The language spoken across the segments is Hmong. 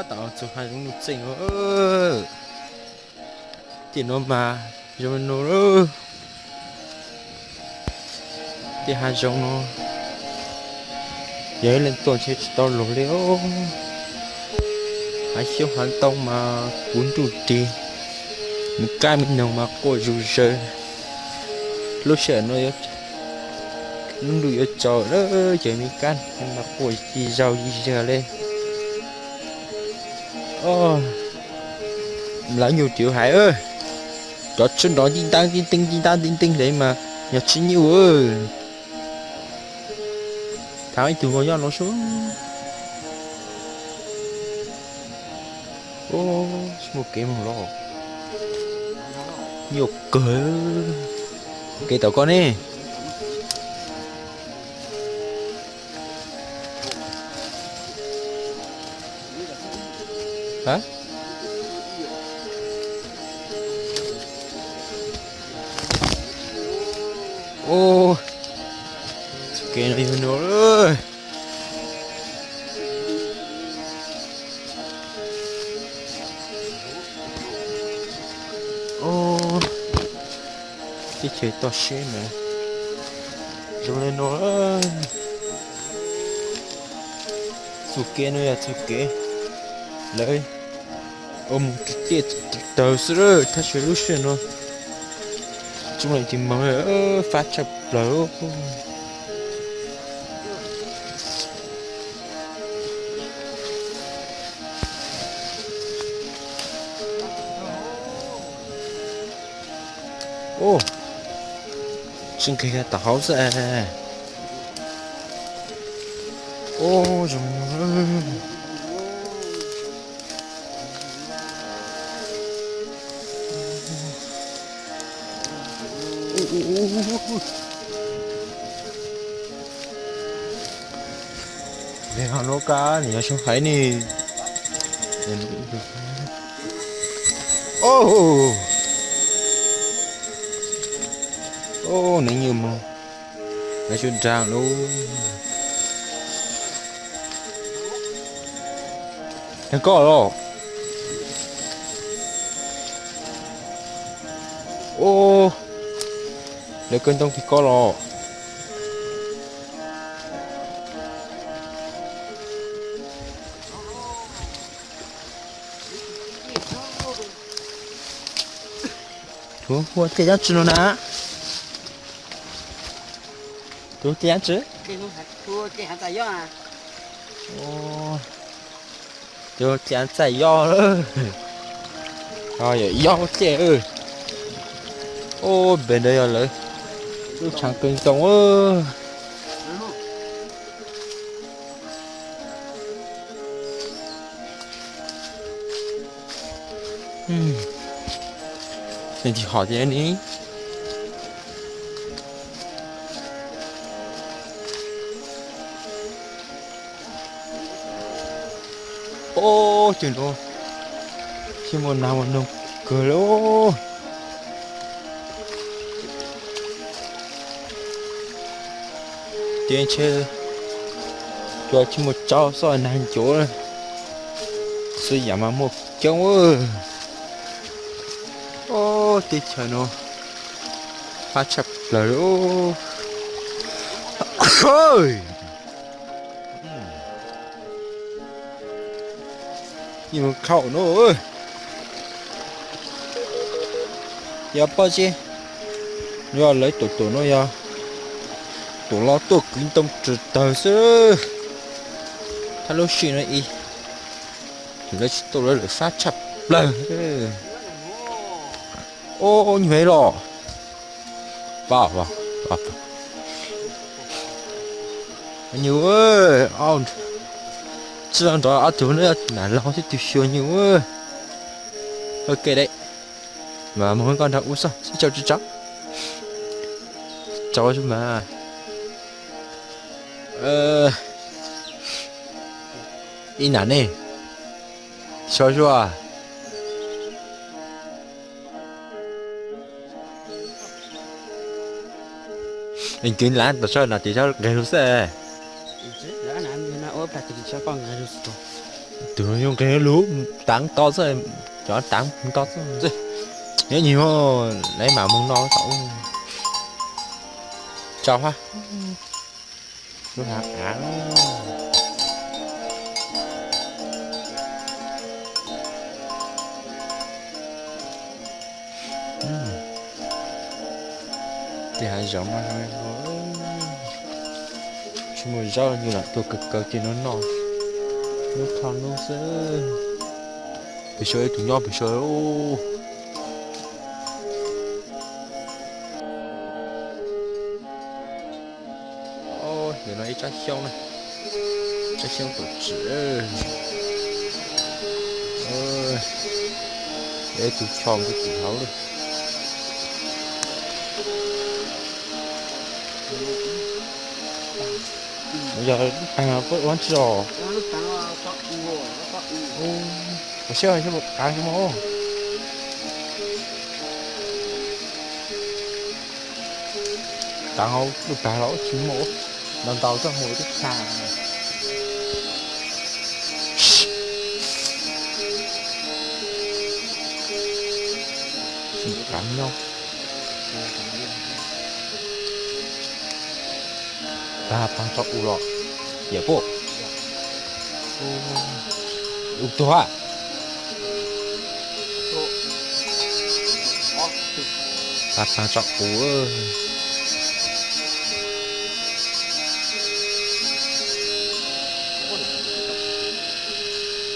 Tau txog hav zoov nuj txeeg, tej no mas zoo no. Tej hav zoov no yog ib leeg tuaj ntshe tsis tau luag li. Hav xyoob hav ntoo mas puv nruj ris, me kab me noog mas quaj zuj zaws. Lub sij hawm no lub ntuj yuav tsaus lawm ces me kab mas quaj ci zaus ci zag li. Lawv nyuj twb hais, cov tswb nrov nti ntab nti nteeg nti ntab nti nteeg li mas yog tswb nyuj. Thaum ib tug nkaus nyob no sub. Muaj kev mus los, nyuaj kawg. Kev tom koj ne. Kev no yog no. Teb chaws toj siab mas zoo li no. Txoj kev no yog txoj kev lawv ua mus tiaj tawg xwb, tab sis lub sij hawm no tsoom leej tsis moog, fab tshaj plaws. Tsis nqis tom hauv xwb. Zoo. Lub kab nws yog soob haiv ne. Neeg nyuj moog, lawv tsuas nraag lub. Nraag koj los? Lawv kawg ntoo kig koj los? Tus hu ua Txiaj Yab Tsi no na? Tus Txiaj Yab Tsi? Tus Txiaj Txaij Yob. Yog Yob Txaij. Ub, pem ntawd yog lawv lub tshav kawg ntoo. Tsis hom tias ni. Ub, cov no tsis muaj nas muaj noog kawg li. Ces ntshe cua tsis muaj tsaub xwb, nag ncuav xwb yam mas muaj coob. Ub, teb chaws no fab tshaj plaws li. Ib mus khauj no, yog poj tsib, yog lawv tus tus no yog tus los tuaj kwv ntoo tsw tawg xwb. Thaj lub sij no ib, lawv tsis tuaj lawv lawm fab tshaj plaws. Ub, nyuj los. Nyuj, tsis los nrov ob tug no, nam laug thiab tus xyuas nyuj. Ok deb, mas mus koj nrog ub xwb, ib tsaug tsis tsaug. Tsaug mas. Ib nam ne, so zuaj. Nws twv lav tom sawv no ces sawv nqeg lug xwb. Ua plag ces sawv poj nqeg lug xwb. Tus no yog nqes lug, tav to xwb, cov tav to xwb. Nyob nyuag lawv mam mus no tau. Tsau hab. Lub hav av. Tej hav zoov no zoo li no, tsis muaj zaub, nyuj lam tuaj kaw kaw ces no noj, nub thoj nub xwb. Pem saud ib tug nyob pem saud. Ntawm no ib tsab xyoob na, tsab xyoob tuam tsim. Ib tug choj ntawm tim hauv lawm. Yog lub taag puab ua tsi os? Ua siab, qav xwb mas. Qav lub taag los tsis muaj, ntau ntau txoj muag twb tag. Qav nyob. Taag tso u los, yawm puj. U tuag. Taag tso u.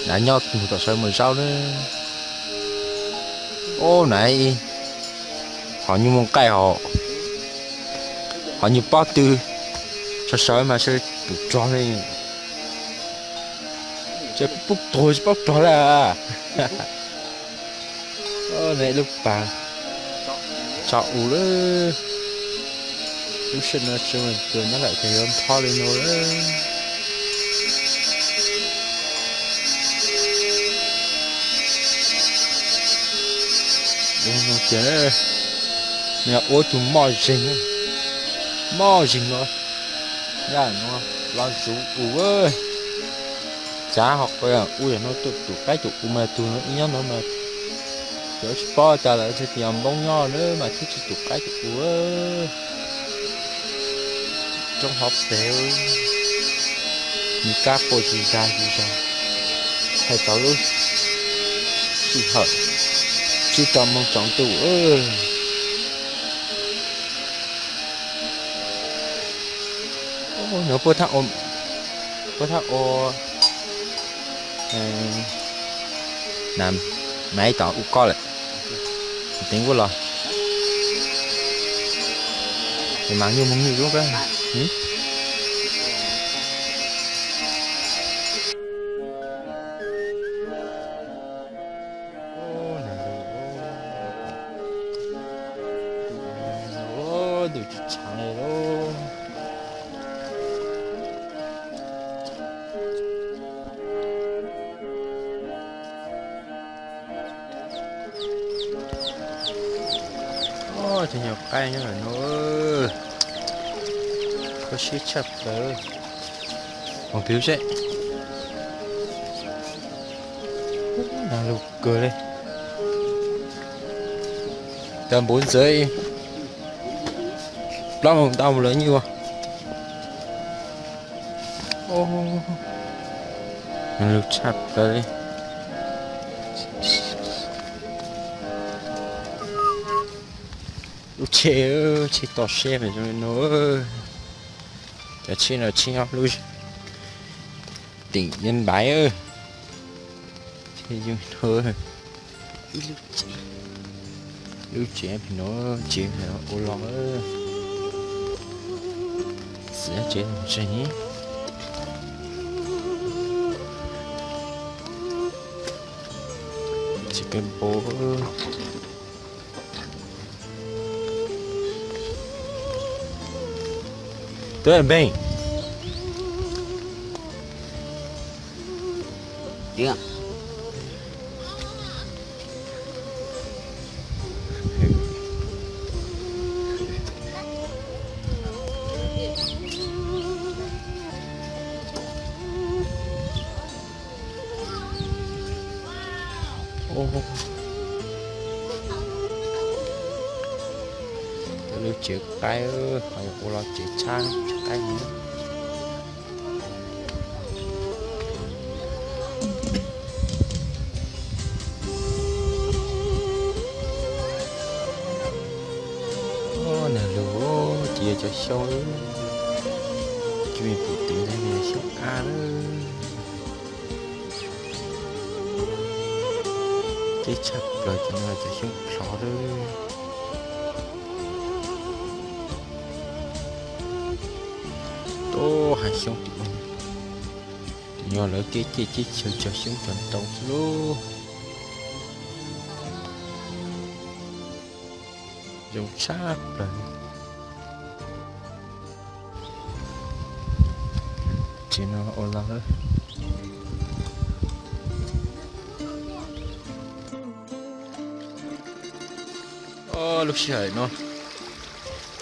Nav nyob mus tom sawv mus zaub na. Ub, nav ib, hos nyuj moo qaij hos, hos nyuj pob tw, sawv sawv mas sawv tus rog li. Tseem pub tuag tsis paub rog li. Nav ib lub pas tso u lawm. Lub sij no tsis mus tus nyob lawm ces yuav nphob li no lawm. Ua no ces nws ua tus moj zeeg, moj zeeg no, yam no los zuv u. Cav ho ua u yam no tus qaib tus u mas tus no ib nyob no mas cov tsis paub tas lawm tias yog Npoob nyob na mas thiaj tsis tus qaib tus u. Roob hauv pes, nws kab quaj zis zag zis zag, thaij tau lub sij hawm tsib rau moos tsaus ntuj. Nws puab thaab ua, puab thaab ua na, maiv tom u koj lawm, teev ua los, mas nyuj moog nyuj zoo kawg. Ntuj tsis tshav li lauj. Cov nyuam qaib nyob ntawm no, kho siab tshaj plaws. Mus pib seb. Nag lug kawg li. Tau npuv ntxawv ib plaub moos ntau mus lawv nyuj. Nag lug tshaj plaws li. Lub tsheb, tsheb toj siab mas zoo li no. Cov tsheb no tsheb nyob lub teem Npaiv. Tsheb zoo li no. Ib lub tsev, lub tsev pem no, tsev ua los, txiv tsev ntseeg, txiv kawg npua. Tuaj npeeg. Lub tsev qaib, ho yuav ua los tsev tshaj tsev qaib no. Nag lug ces yog cov xyoob, tsis pum twv ntag, xyoob av lawm. Ceb tshaj plaws, cov no cov xyoob plhov lawm. Tuaj hav xyoob tim ub, tim no lawv kev ceb ceb chaw cog xyoob cog ntoo xwb lauj. Zoo tshaj plaws. Tsev no ua los, o, lub sij hawm no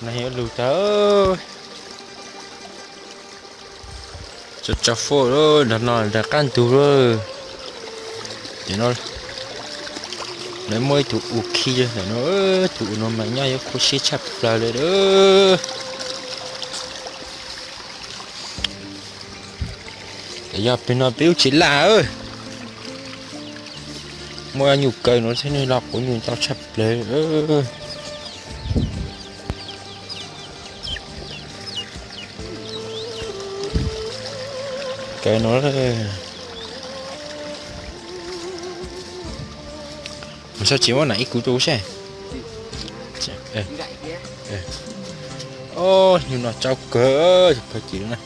nag yuav lug tag. Tso tso foj lawm, nrag no nrag qab ntug lawm. Ces no lawv muaj ib tug u khi ntawm no, tus u no mas nyob yuav khuv siab tshaj plaws li lawm. Yog pem no peb lub tsev laj, muaj nyuj kaw no thiab, nyuj loj quav nyuj ntau tshaj plaws. Kaw no, mus saib tsis muab nam ib kuv rau saib. O, nyuj no tsau kawg, kawg ces na.